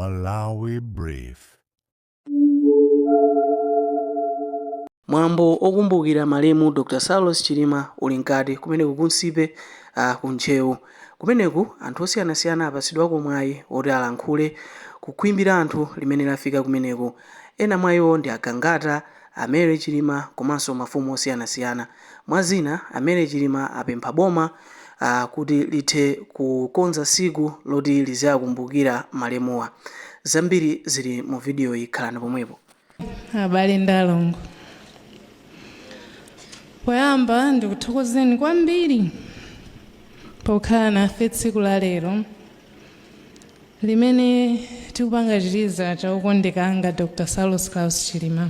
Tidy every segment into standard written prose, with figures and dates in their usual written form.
Malawi Brief. Mwambo okumbukira malemu Dr Saulos Chilima uli mkati kumeneku ku Nsipe ku Ntcheu. Kumeneku anthu osiyanasiyana apatsidwako mwayi oti alankhule ku khwimbi la anthu limene lafika kumeneku. Ena mwa iwo ndi a Gangata, a Mary Chilima komanso mafumu osiyanasiyana. Mwa zina, a Mary Chilima apempha boma kuti lithe kukonza tsiku loti liziwakumbukira malemuwa. Zambiri zili mu vidiyoyi, khalani pomwepo. Abale ndi alongo, poyamba ndikuthokozeni kwambiri pokhala nafe tsiku la lero limene tikupanga chiliza cha okondeka anga Dr. Saulos Klaus Chilima.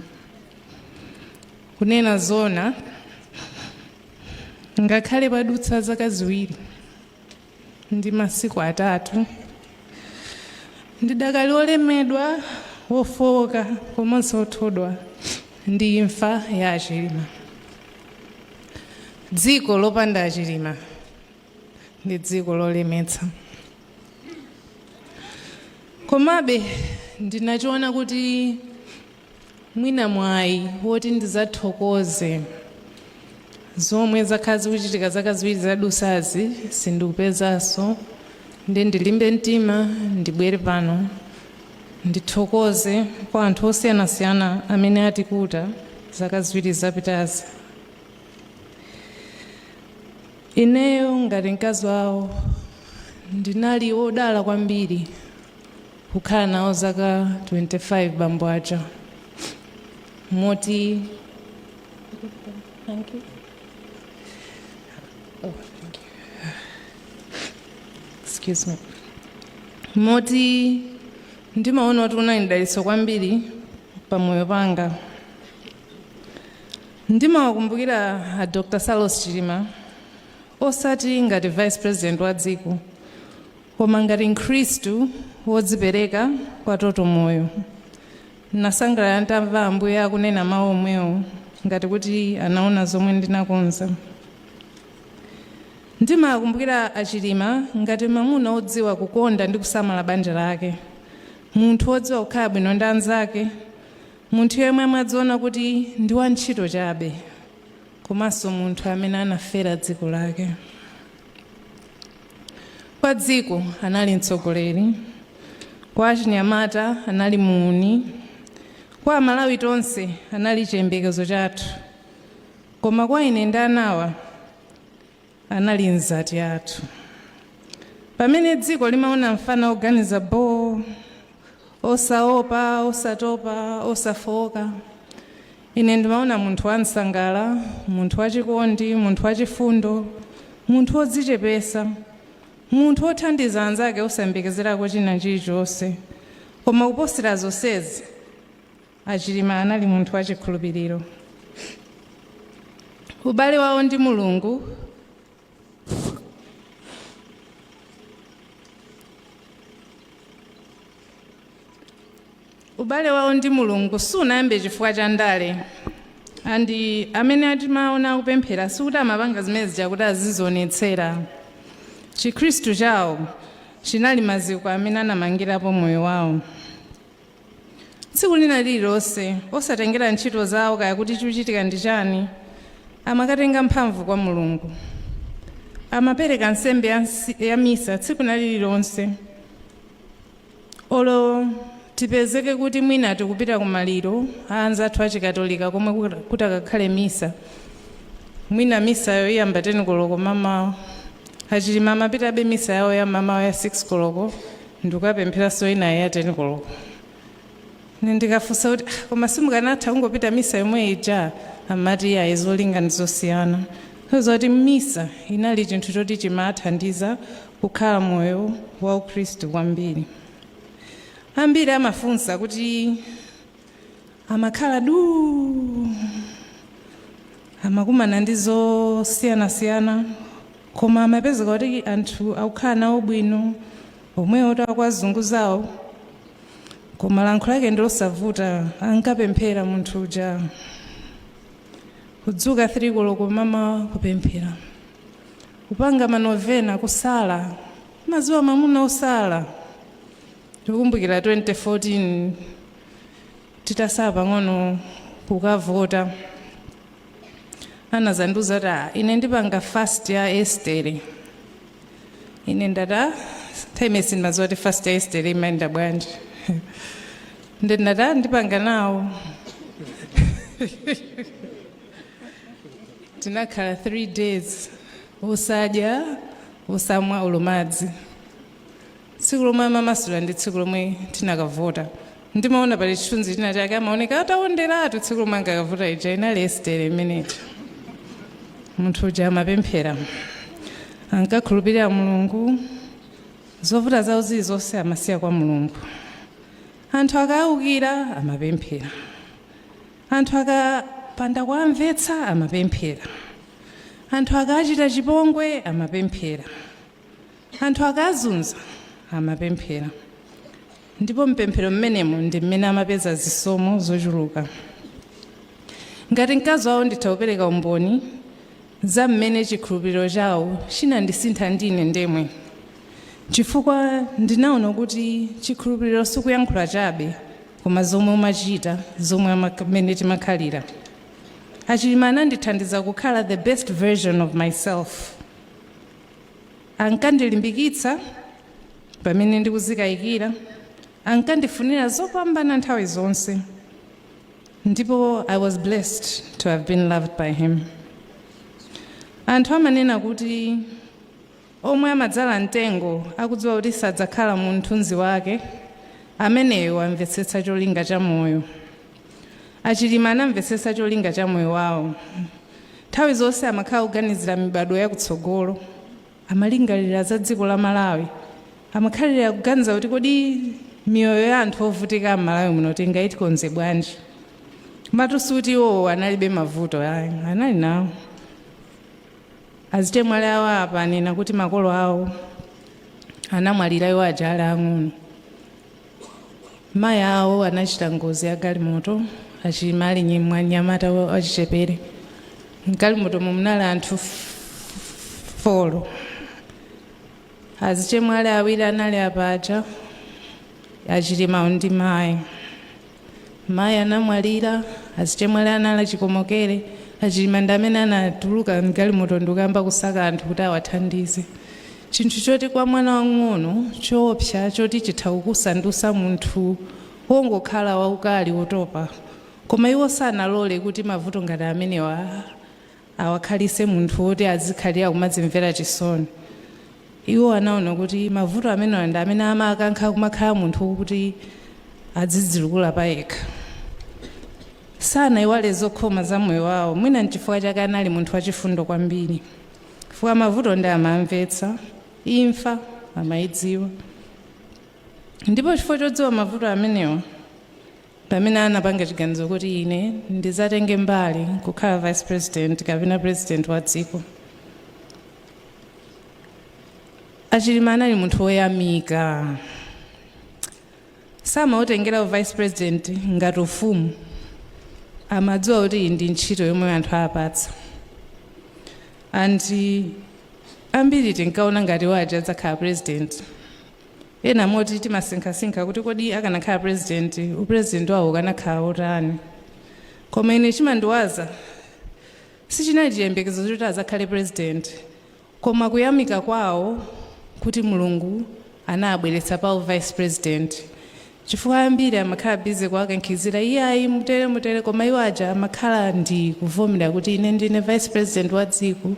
Kunena zona, ngakhale padutsa zaka 2 ndi masiku 3, ndidakali olemedwa, wofowoka komanso othodwa ndi imfa ya Achilima. Dziko lopanda Achilima ndi dziko lolemetsa. Komabe ndinachiona kuti mwina mwayi woti ndizathokoze zomwe zakhala zikuchitika zaka 2 zadusazi sindikupezanso, ndi ndilimbe mtima ndibwere pano ndithokoze kwa anthu osiyanasiyana amene atikuta zaka 2 zapitazi. Ineyo ngati mkazi wawo ndinali wodala kwambiri kukhala nawo zaka 25 bambo aja, moti thank you. Oh, thank you. Excuse me. Moti ndimaona kuti unali mdalitso kwambiri pamoyo panga. Ndimawakumbukira a Dr. Saulos Chilima osati ngati vice president wa dziko, koma ngati mkhristu wodzipereka kwa toto moyo. Nasangalala nditamva Ambuye akunena mawu omwewo ngati kuti anaona zomwe ndinakonza. Ndimawakumbukira a Chilima ngati mwamuna wodziwa kukonda ndi kusamala banja lake, munthu wodziwa kukhala bwino ndi anzake, munthu yemwe amadziona kuti ndi wantchito chabe, komanso munthu amene anafera dziko lake. Kwa dziko anali mtsogoleri, kwa achinyamata anali muuni, kwa Amalawi tonse anali chiyembekezo chathu, koma kwa ine ndi anawa anali mzati athu. Pamene dziko limaona mfana oganiza bo, osaopa, osatopa, osafowoka, ine ndimaona munthu wansangala, munthu wachikondi, munthu wachifundo, munthu wodzichepesa, munthu wothandiza anzake osayembekezerako china chilichonse. Koma kuposera zonsezi, Achilima anali munthu wachikhulupiriro. Ubale wawo ndi Mulungu Ubale wawo ndi Mulungu sunayambe chifukwa cha ndale. And amene atimaona akupemphera sikuti amapanga zimene zija kuti azizionetsera. Chikhristu chawo chinali maziko amene anamangirapo moyo wawo. Tsiku lina lililonse, osatengera ntchito zawo kaya kuti chikuchitika ndi chani, amakatenga mphamvu kwa Mulungu. Amapereka nsembe ya misa tsiku lina lililonse. Olo tipezeke kuti mwina tikupita kumaliro a anzathu achikatolika komwe kutakakhale misa, mwina misayo iyamba 10 koloko mamawa, Achilima amapitabe misa yawo ya mamawa ya 6 koloko ndikukapempheranso inayo ya 10 koloko. Ine ndikafunsa kuti, ah, koma simukanatha kungopita misa yomwe ija, amati iyayi, zolinga ndi zosiyana. Zoti misa inali chinthu choti chimathandiza kukhala moyo wa ukhristu kwambiri. Ambiri amafunsa kuti amakhala duu, amakumana ndi zosiyanasiyana, koma amapezeka kuti anthu akukhala nawo bwino, omwewo kuti akuwazunguzawo, koma lankho lake ndi losavuta. Ankapemphera munthu uja, kudzuka 3 koloko mamawa kupemphera, kupanga manovena, kusala. Maziwa mamuna osala. Tikukumbukira 2014 titasala pang'ono kukavota, anazandiuza kuti, "Ah, ine ndipanga fast ya Estere." Ine ndata nthawi imene sindimadziwa kuti fast ya Estere imayenda bwanji. Ndinata ndipanga nawo. Tinakhala 3 days osadya, osamwa olo madzi. Tsiku lomwe amamasula ndi tsiku lomwe tinakavota. Ndimaona pali chithunzi china chake, amaoneka atawonderatu. Tsiku lomwe ankakavota ija inali Estere imeneja. Munthu uja amapemphera, ankakhulupirira Mulungu. Zovuta zawo zilizonse amasiya kwa Mulungu. Anthu akawukira amapemphera, anthu akapanda kuamvetsa amapemphera, anthu akachita chipongwe amapemphera, anthu akazunza amapemphera. Ndipo mpemphero mmenemo ndi mmene amapeza zisomo zochuluka. Ngati mkazi wawo, nditha kupereka umboni za mmene chikhulupiriro chawo chinandisintha ndine ndemwe, chifukwa ndinaona kuti chikhulupiriro sikuyankhula chabe, koma zomwe umachita, zomwe mmene timakhalira. Achilima anandithandiza kukhala the best version of myself. Ankandilimbikitsa pamene ndikuzikayikira, ankandifunira zopambana nthawi zonse, ndipo I was blessed to have been loved by him. Anthu amanena kuti omwe amadzala mtengo akudziwa kuti sadzakhala mu mthunzi wake, ameneyo wamvetsetsa cholinga cha moyo. Achilima anamvetsetsa cholinga cha moyo wawo. Nthawi zonse amakhala kuganizira mibadwo yakutsogolo, amalingalira za dziko la Malawi, amakhalira kuganiza kuti kodi miyoyo ya anthu ovutika m'Malawi muno tingayitikonze bwanji. Matusi kuti iwowo analibe mavuto, ayi, anali nawo. Azichemwali awo apa anena kuti makolo awo anamwalira iwo aja ali ang'ono. Mayi awo anachita ngozi ya galimoto Achilima ali mnyamata wachichepere. Mgalimoto munali anthu 4. Azichemwali awiri anali apaja, Achilimawo ndi mayi. Mayi anamwalira, azichemwali anali achikomokere. Achilima ndi amene anatuluka mgalimoto ndikuyamba kusaka anthu kuti awathandize, chinthu choti kwa mwana wang'ono choopsa, choti chitha kukusandutsa munthu wongokhala waukali, wotopa. Koma iwo sanalole kuti mavuto ngati amenewa awakhalise munthu woti azikhalira kumadzimvera chisoni. Iwo anaona kuti mavuto amenewa ndi amene amakankha kumakhala munthu kuti adzidzilukula payekha. Sanayiwale zokhoma za moyo wawo. Mwina nchifukwa chake anali munthu wachifundo kwambiri, chifukwa mavuto ndi amamvetsa, imfa amayidziwa. Ndipo chifukwa chodziwa mavuto amenewa, pamene anapanga chiganizo kuti ine ndizatenge mbali kukhala vice president kapena president wa dziko. Achilima anali munthu woyamika. Samautengera vice president ngati ufumu. Amadziwa kuti iyi ndi ntchito yomwe anthu apatsa. And ambiri tinkaona ngati waja adzakhala president. Ena moti timasinkhasinkha kuti kodi akanakhala president, upresident wawo ukanakhala wotani? Koma ine chimandiwaza sichinali chiyembekezo choti azakhale president, koma kuyamika kwawo kuti Mulungu anabweretsa pa vice president, chifukwa ambiri amakhala busy kuwakankhizira, iyayi, mutere, mutere, koma iwo aja amakhala ndi kuvomera kuti ine ndine vice president wa dziko,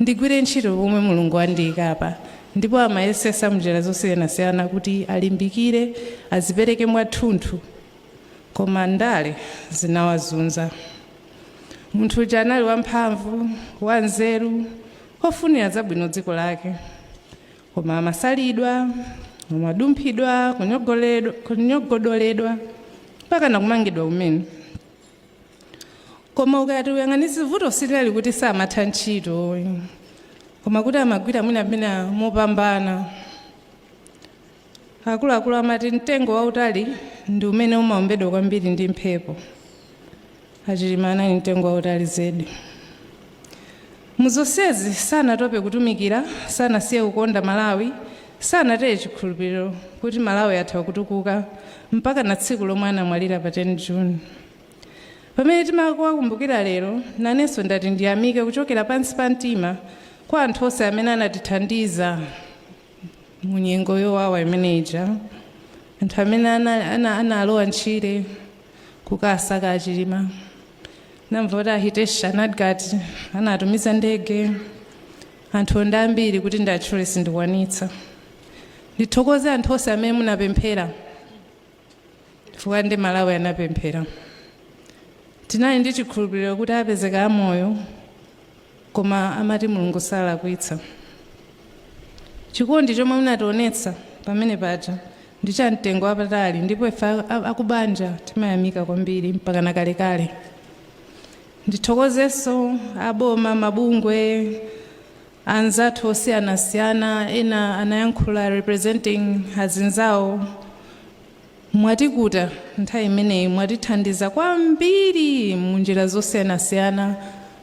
ndigwire ntchito pomwe Mulungu wandiyikapa. Ndipo amayesesa mnjira zosiyanasiyana kuti alimbikire, azipereke mwathunthu, koma ndale zinawazunza. Munthu uja anali wamphamvu, wanzeru, ofunira zabwino dziko lake, koma amasalidwa, amadumphidwa, kunyogodoledwa, mpaka nakumangidwa kumene. Koma ukati uyang'anitse, vuto silinali kuti samatha ntchito, koma kuti amagwira mwina pena mopambana. Akuluakulu amati mtengo wautali ndi umene umaombedwa kwambiri ndi mphepo. Achilima anali mtengo wautali zedi. Muzonsezi sanatope kutumikira, sanasiye kukonda Malawi. Sanateye chikhulupiriro kuti Malawi atha kutukuka mpaka na tsiku lomwe anamwalira pa 10 June. Pamene timakuwakumbukira lero, nanenso ndati ndiyamike kuchokera pansi pa mtima kwa anthu onse amene anatithandiza mu nyengo yowawa imeneja, anthu amene analowa ntchire kukasaka aChilima. Namva kuti aHitesh Anadgat anatumiza ndege. Anthu ndi ambiri kuti ndatchule sindikwanitsa. Ndithokoze anthu onse amene munapemphera, chifukwa ndi Malawi anapemphera. Tinali ndi chikhulupiriro kuti apezeka amoyo, koma amati Mulungu salakwitsa. Chikondi chomwe munationetsa pamene paja ndi cha mtengo wapatali, ndipo ife akubanja timayamika kwambiri mpaka na kalekale. Ndithokozenso aboma, mabungwe anzathu osiyanasiyana. Ena anayankhula representing azinzawo. Mwatikuta nthawi imeneyi, mwatithandiza kwambiri munjira zosiyanasiyana,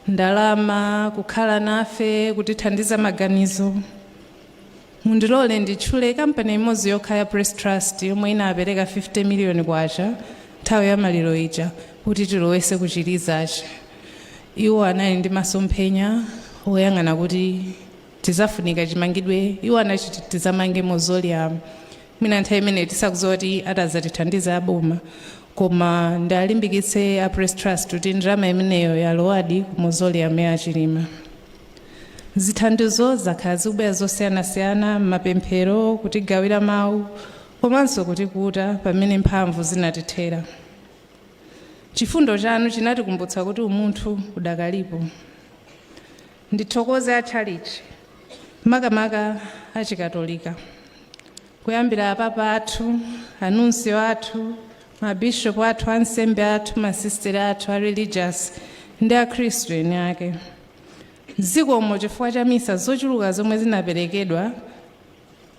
ndalama, kukhala nafe, kutithandiza maganizo. Mundilole nditchule kampani imodzi yokha ya Press Trust yomwe inapereka 50 miliyoni kwacha nthawi ya maliro ija kuti tilowese kuchilizachi. Iwo anali ndi masomphenya oyang'ana kuti tizafunika chimangidwe. Iwo anachiti tizamange mausoleum. Mwina nthawi imene tisakudziwa kuti atazatithandiza aboma, koma ndalimbikitse a Press Trust kuti ndalama imeneyo yalowadi ku mausoleum ya Chilima. Zithandizo zakhala zikubwera zosiyanasiyana, mapemphero, kutigawira mawu, komanso kutikuta pamene mphamvu zinatithera. Chifundo chanu chinatikumbutsa kuti umunthu udakalipo. Ndithokoze atchalichi, makamaka achikatolika, kuyambira apapa athu, anuncio athu, mabishopu athu, ansembe athu, masisteri athu a religious ndi akhristu eni ake. Zikomo chifukwa cha misa zochuluka zomwe zinaperekedwa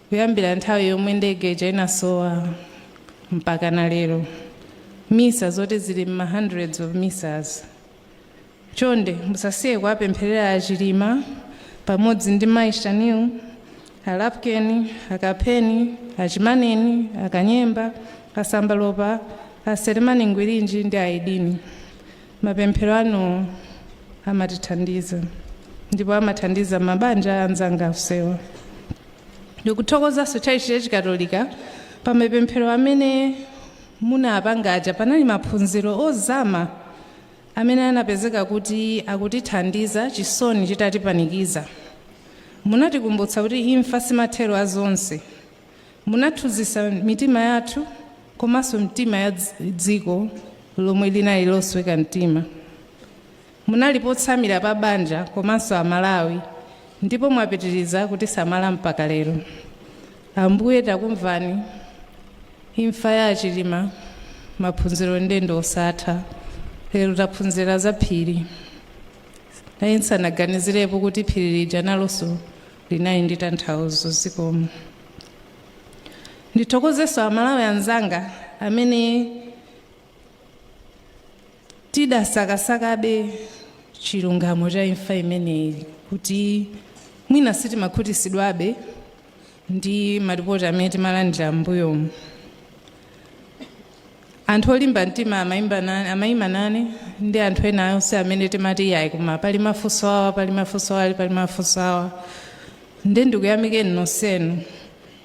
kuyambira nthawi yomwe ndege ija inasowa mpaka na lero, misa zoti zili ma hundreds of misas. Chonde musasiye kuwapempherera aChilima pamodzi ndi mayi Shanil, aLapkeni, aKapheni, aChimaneni, aKanyemba, aSambalopa, aSelemani Ngwirinji ndi aidini. Mapemphero anu amatithandiza ndipo amathandiza mabanja anzanga onsewa. Ndikuthokozanso tchalitchi chachikatolika pa mapemphero amene munapangaja. Panali maphunziro ozama amene anapezeka kuti akutithandiza chisoni chitatipanikiza. Munatikumbutsa kuti imfa simathero a zonse. Munathunzitsa mitima yathu komanso mitima ya dziko lomwe linali losweka mtima. Munali potsamira pa banja komanso Amalawi, ndipo mwapitiriza kutisamala mpaka lero. Ambuye takumvani. Imfa ya aChilima, maphunziro ndendo osatha. Lero taphunzira za phiri. Naye nsanaganizirepo kuti phiri lija nalonso linali ndi tanthauzo. Zikomo. Ndithokozenso Amalawi anzanga amene tidasakasakabe chilungamo cha imfa imeneyi, kuti mwina sitimakhutisidwabe ndi malipoti amene timalandira m'mbuyomu. Anthu olimba mtima amayima nane ndi anthu ena onse amene timati yayi, koma pali mafunso awa, pali mafunso awa, pali mafunso awa. Nde ndikuyamikeni nonsenu,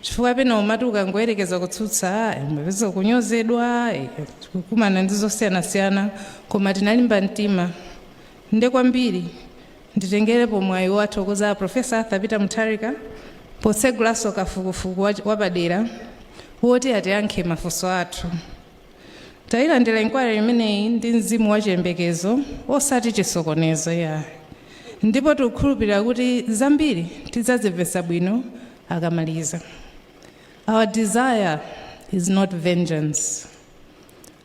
chifukwa pena umati ukangoyerekeza kutsutsa, umapeza kunyozedwa, kukumana ndi zosiyanasiyana, koma tinalimba mtima. Nde kwambiri nditengerepo mwayi wathokoza Professor Arthur Peter Mutharika potsegulanso kafukufuku wapadera woti atiyankhe mafunso athu. Tayilandira inquiry imeneyi ndi mzimu wachiyembekezo, osati chisokonezo ya, ndipo tikukhulupirira kuti zambiri tidzazimvetsa bwino akamaliza. Our desire is not vengeance.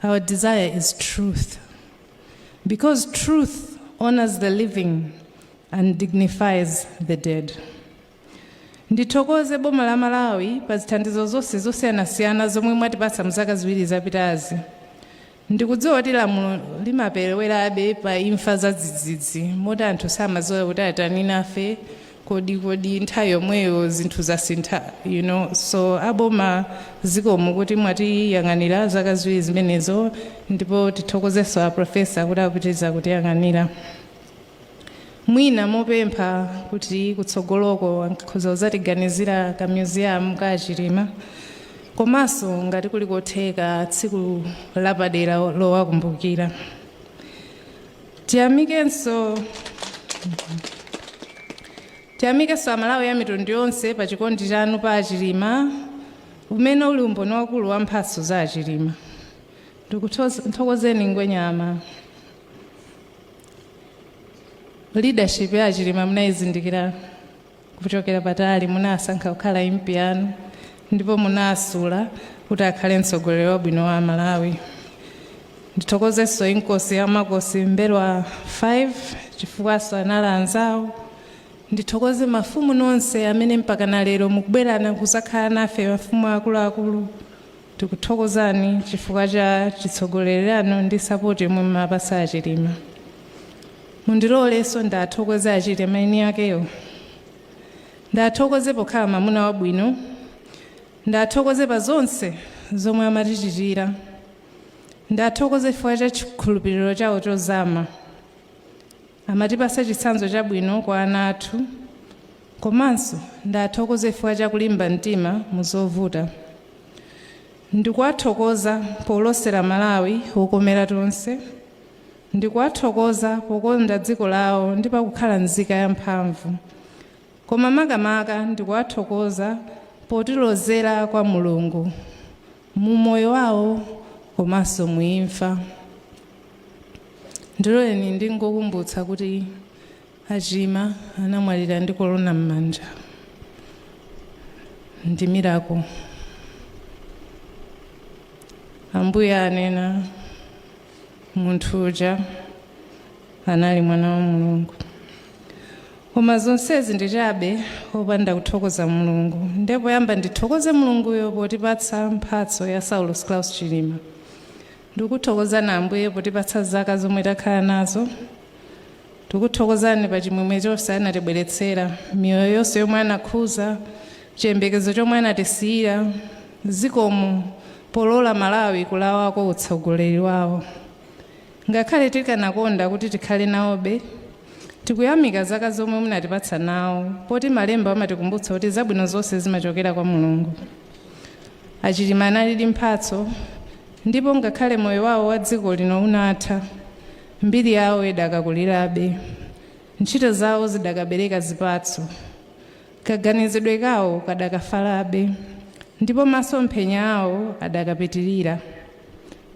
Our desire is truth, because truth honors the living and dignifies the dead. Ndithokoze boma la Malawi pa zithandizo zonse zosiyanasiyana zomwe mwatipatsa mzaka 2 zapitazi. Ndikudziwa kuti lamulo limaperewerabe pa imfa za dzidzidzi, moti anthu samadziwa kuti atani nafe. Kodi nthawi yomweyo zinthu zasintha. So aboma, zikomo kuti mwatiyang'anira zaka 2 zimenezo, ndipo tithokozenso a professor kuti akupitiriza kutiyang'anira. Mwina mopempha kuti kutsogoloko akhoza kuzatiganizira ka museum ka Chilima, komanso ngati kuli kotheka tsiku lapadera lowakumbukira. Tiyamikenso Amalawi a mitundu yonse pa chikondi chanu pa Achilima, umene uli umboni wakulu wa mphatso za Achilima. Ndikuthokozeni Ngwenyama. Leadership ya Achilima munayizindikira kuchokera patali. Munasankha kukhala MP yanu ndipo munasula kuti akhale mtsogoleri wabwino wa Malawi. Ndithokozenso Inkosi ya Makosi Mbelwa 5 chifukwaso anali anzawo. Ndithokoze mafumu nonse amene mpaka na lero mukubwerana kuzakhala nafe. Mafumu akuluakulu, tikuthokozani chifukwa cha chitsogolerano ndi support yomwe mumapasa Achilima. Mundilolenso ndathokoze Achilima eni akeyo. Ndathokoze pokhala mwamuna wabwino. Ndathokoze pa zonse zomwe amatichitira. Ndathokoze chifukwa cha chikhulupiriro chawo chozama. Amatipasa chitsanzo chabwino kwa ana athu. Komanso ndathokoze chifukwa cha kulimba mtima mu zovuta. Ndikuwathokoza polosera Malawi wokomera tonse. Ndikuwathokoza pokonda dziko lawo ndi pakukhala nzika yamphamvu. Koma makamaka ndikuwathokoza potilozera kwa Mulungu mu moyo wawo komanso muimfa. Ndiloleni ndingokumbutsa kuti Achilima anamwalira ndi korona m'manja. Ndi miracle. Ambuye anena munthu uja anali mwana wa Mulungu. Koma zonsezi ndi chabe opanda kuthokoza Mulungu. Ndipo yamba ndithokoze Mulunguyo potipatsa mphatso ya Saulos Klaus Chilima. Ndikuthokozani Ambuye potipatsa zaka zomwe takhala nazo. Tikuthokozani pa chimwemwe chonse anatibweretsera, miyoyo yonse yomwe anakhuza, chiyembekezo chomwe anatisiyira. Zikomo polola Malawi kulawako utsogoleri wawo. Ngakhale tikanakonda kuti tikhale nawobe, tikuyamika zaka zomwe munatipatsa nawo, poti malemba amatikumbutsa kuti zabwino zonse zimachokera kwa Mulungu. Achilima analidi mphatso, ndipo ngakhale moyo wawo wa dziko lino unatha, mbiri yawo idakakulirabe, ntchito zawo zidakabereka zipatso, kaganizidwe kawo kadakafalabe, ndipo masomphenya awo adakapitirira.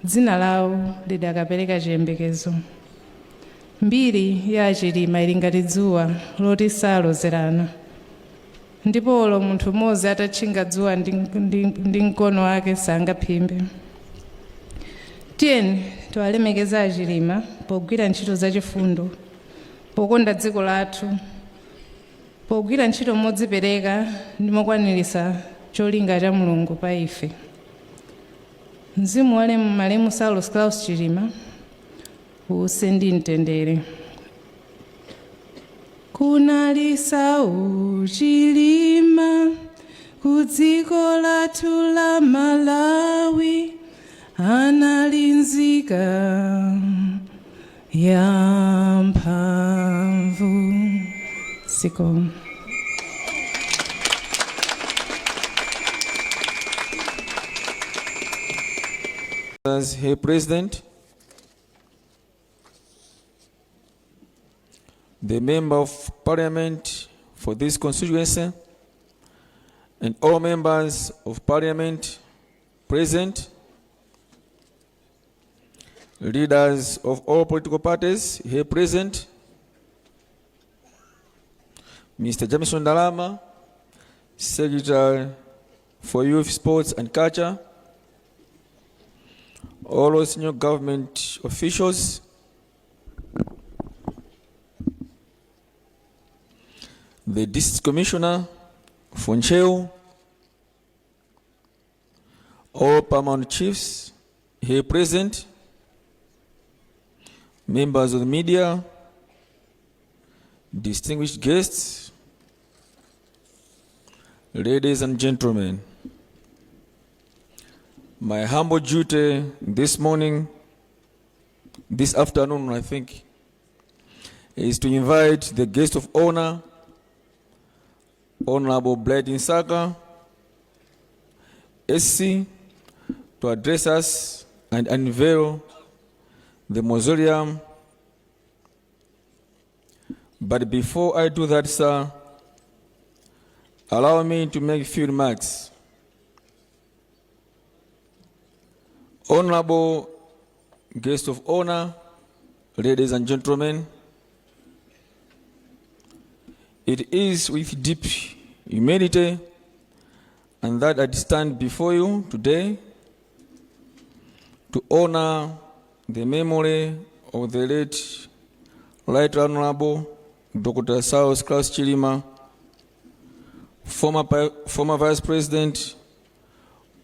Dzina lawo lidakapereka chiyembekezo. Mbiri ya Achilima ili ngati dzuwa loti salozerana, ndipo olo munthu mmodzi atatchinga dzuwa ndi mkono wake sangaphimbe. Tiyeni tiwalemekeze Achilima pogwira ntchito zachifundo, pokonda dziko lathu, pogwira ntchito modzipereka ndi mokwaniritsa cholinga cha Mulungu pa ife. Mzimu wa malemu Saulos Klaus Chilima uuse ndi mtendere. Kunali Sau Chilima ku dziko lathu la Malawi, anali nzika ya mphamvu. Zikomo. As Herr President, the Member of Parliament for this constituency, and all members of Parliament present, leaders of all political parties here present, Mr. Jamison Dalama, Secretary for Youth, Sports and Culture, all senior government officials, the District Commissioner for Ntcheu, all paramount chiefs here present, members of the media, distinguished guests, Ladies and gentlemen, my humble duty this morning, this afternoon, I think, is to invite the guest of honor, Honorable Bright Msaka, SC, to address us and unveil the mausoleum. But before I do that, sir, allow me to make a few remarks. Honorable guest of honor, ladies and gentlemen, it is with deep humility and that I stand before you today to honor the memory of the late Right Honorable Dr. Saulos Klaus Chilima, former Vice President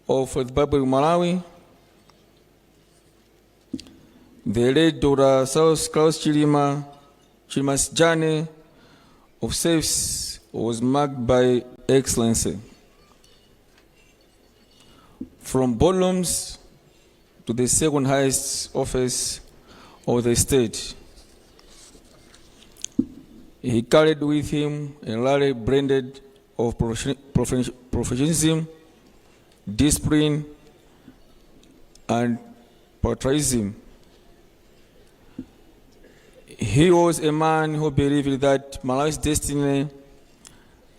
of the Republic of Malawi. The late Dr. Saulos Klaus Chilima's journey of service was marked by excellency. From boardrooms to the second highest office of the state, he carried with him a rare blend of professionalism, discipline, and patriotism. He was a man who believed that Malawi's destiny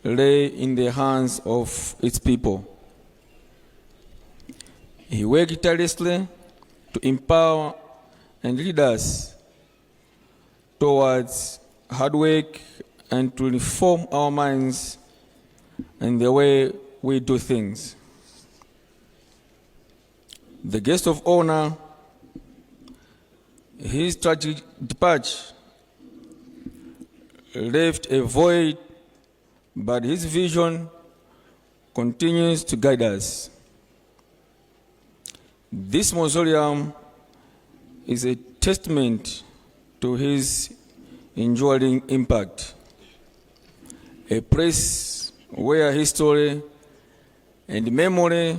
lay in the hands of its people. He worked tirelessly to empower and lead us towards hard work and to reform our minds and the way we do things. The guest of honor, his tragic departure left a void, but his vision continues to guide us. This mausoleum is a testament to his enduring impact, a place where history and memory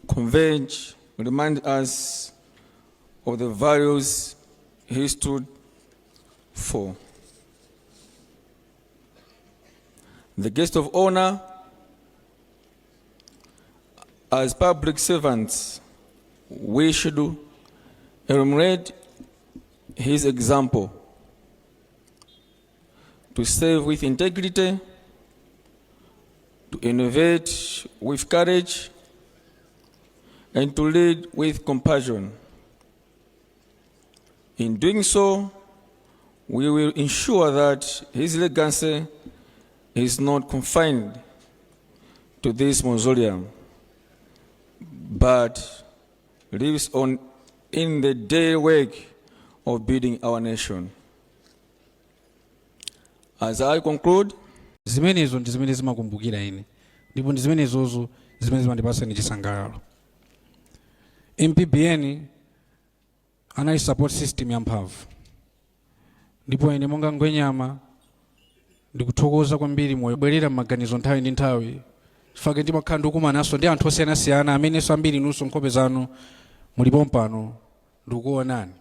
converge, remind us of the values he stood for. The guest of honor, as public servants, we should emulate his example to serve with integrity, to innovate with courage, and to lead with compassion. In doing so, we will ensure that his legacy is not confined to this mausoleum, but lives on in the daily work of building our nation. As I conclude, Zimenezo ndi zimene zimakumbukira ine, ndipo ndi zimenezozo zimene zimandipatsa ine chisangalalo. MPBN anali support system yamphamvu, ndipo ine monga Ngwenyama ndikuthokoza kwambiri. Moyo bwerera m'maganizo nthawi ndi nthawi, chifukwa ndimakhala ndikukumananso ndi anthu osiyanasiyana amenenso ambiri inunso nkhope zanu mulipo mpano, ndikuonani.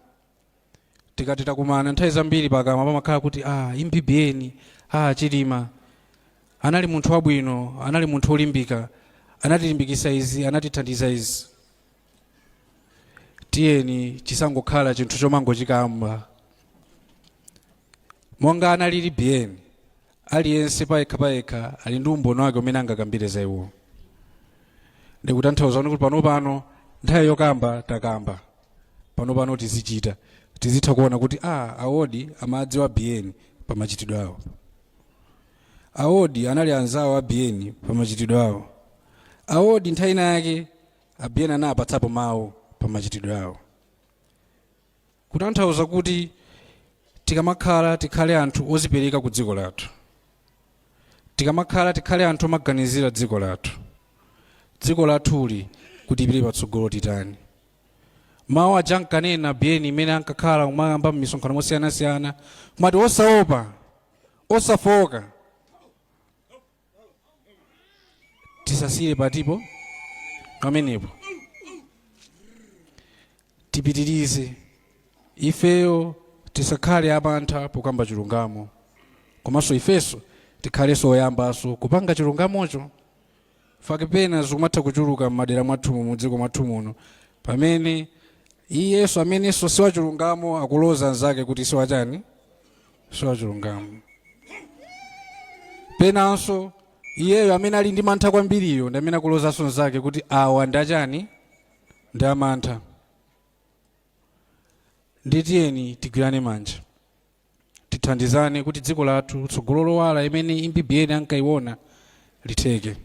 Tikati takumana, nthawi zambiri pakamwa pamakhala kuti, "Ah, MPBN, ah, Chilima anali munthu wabwino, anali munthu wolimbika, anatilimbikitsa izi, anatithandiza izi." Tiyeni chisangokhala chinthu chomangochikamba. Monga analili BN, aliyense payekha payekha ali ndi umboni wake umene angakambire za iwo. Ndikutanthauza kuti pano pano nthawi yokamba takamba, pano pano tizichita, tizitha kuona kuti, ah, awodi amadziwa BN pa machitidwe awo, awodi anali anzawo a BN pa machitidwe awo, awodi nthawi ina yake a BN anapatsapo mawu pa machitidwe awo. Kutanthauza kuti tikamakhala, tikhale anthu ozipereka ku dziko lathu. Tikamakhala, tikhale anthu omaganizira dziko lathu, dziko lathuli kuti ipite patsogolo titani. Mawu aja ankanena BN imene ankakhala kumayamba m'misonkhano mosiyanasiyana, kumati osaopa, osafoka. Tisasiyire patipo pamenepo, tipitirize. Ifeyo tisakhale amantha pokamba chilungamo, komanso ifenso tikhalenso oyambanso kupanga chilungamocho. Fake pena zikumatha kuchuluka m'madera mwathumu, mudziko mwathu muno, pamene iyenso amenenso siwachilungamo akuloza anzake kuti siwachani, siwachilungamo. Penanso iyeyo amene ali ndi mantha kwambiriyo ndi amene akulozanso nzake kuti awa ndachani, ndi amantha. Nditiyeni tigwirane manja, tithandizane kuti dziko lathu, tsogolo lowala imene impi Biyeni ankayiona, litheke.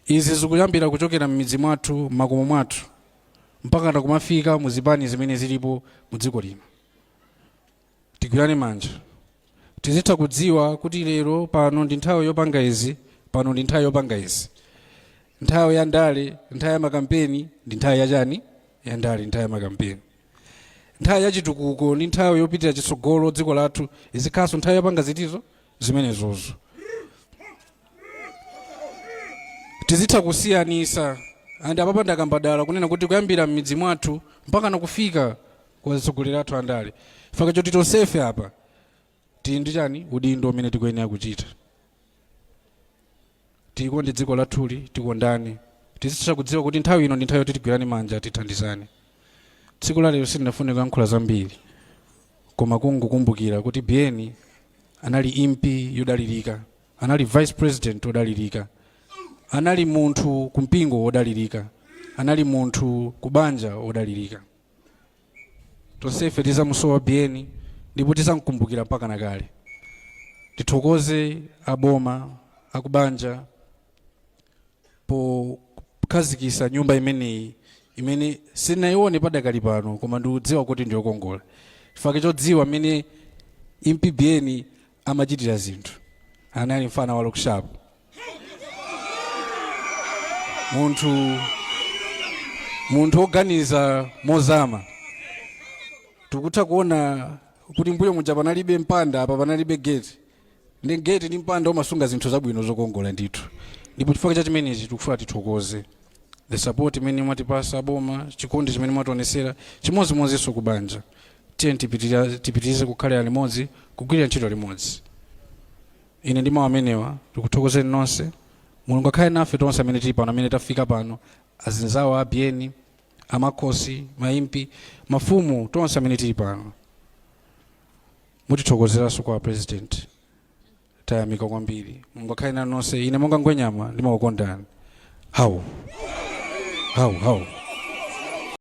Izi zikuyambira kuchokera m'midzi mwathu, m'makomo mwathu, mpaka kumafika muzipani zimene zilipo mu dziko lino. Tigwirane manja, tizitha kudziwa kuti lero pano ndi nthawi yopanga izi, pano ndi nthawi yopanga izi. Nthawi ya ndale, nthawi ya makampeni ndi nthawi yachani, ya ndale, nthawi ya makampeni. Nthawi ya chitukuko ndi nthawi yopitira chitsogolo dziko lathu izikhalanso nthawi yopanga zitizo zimenezozo. Tizitha kusiyanisa. Andi apapa ndakambadala kunena kuti kuyambira m'midzi mwathu mpaka nakufika kwa atsogoleri athu andale, faka choti tonsefe apa tili ndi chani, udindo umene tikuyenera kuchita. Tikonde dziko lathuli, tikondane, tizitha kudziwa kuti nthawi ino ndi nthawi yoti tigwirane manja, tithandizane. Tsiku la lero sindinafune kuyankhula zambiri, koma kungokumbukira kuti Biyeni anali impi yodalirika, anali vice president wodalirika, anali munthu kumpingo wodalirika, anali munthu kubanja wodalirika. Tonsefe tizamusowa Biyeni ndipo tizamkumbukira mpaka nakale. Tithokoze aboma, akubanja pokhazikisa nyumba imeneyi imene sinayione padakali pano, koma ndikudziwa kuti ndiyokongola chifukwa chodziwa mmene impi Biyeni amachitira zinthu. Anali mfana wa look sharp, munthu woganiza mozama. Tikutha kuona kuti mbuyo muja panalibe mpanda, apa panalibe gate, ndi gate ndi mpanda umasunga zinthu zabwino zokongola ndithu. Ndipo chifukwa cha chimenechi tikufuna tithokoze the support imene mwatipasa boma, chikondi chimene mwationesera, chimodzimodzinso kubanja. Tiye tipitirize kukhalira limodzi, kugwirira ntchito limodzi. Ine ndi mawu amenewa tikuthokozeni nonse. Mulungu akhale nafe tonse amene tili pano, amene tafika pano, azinzawo a Biyeni, amakhosi, maimpi, mafumu, tonse amene tili pano. Mutithokozeranso kwa president. Tayamika kwambiri. Mulungu akhale nanu nonse. Ine monga Ngwenyama ndimakukondani. Hau hau hau.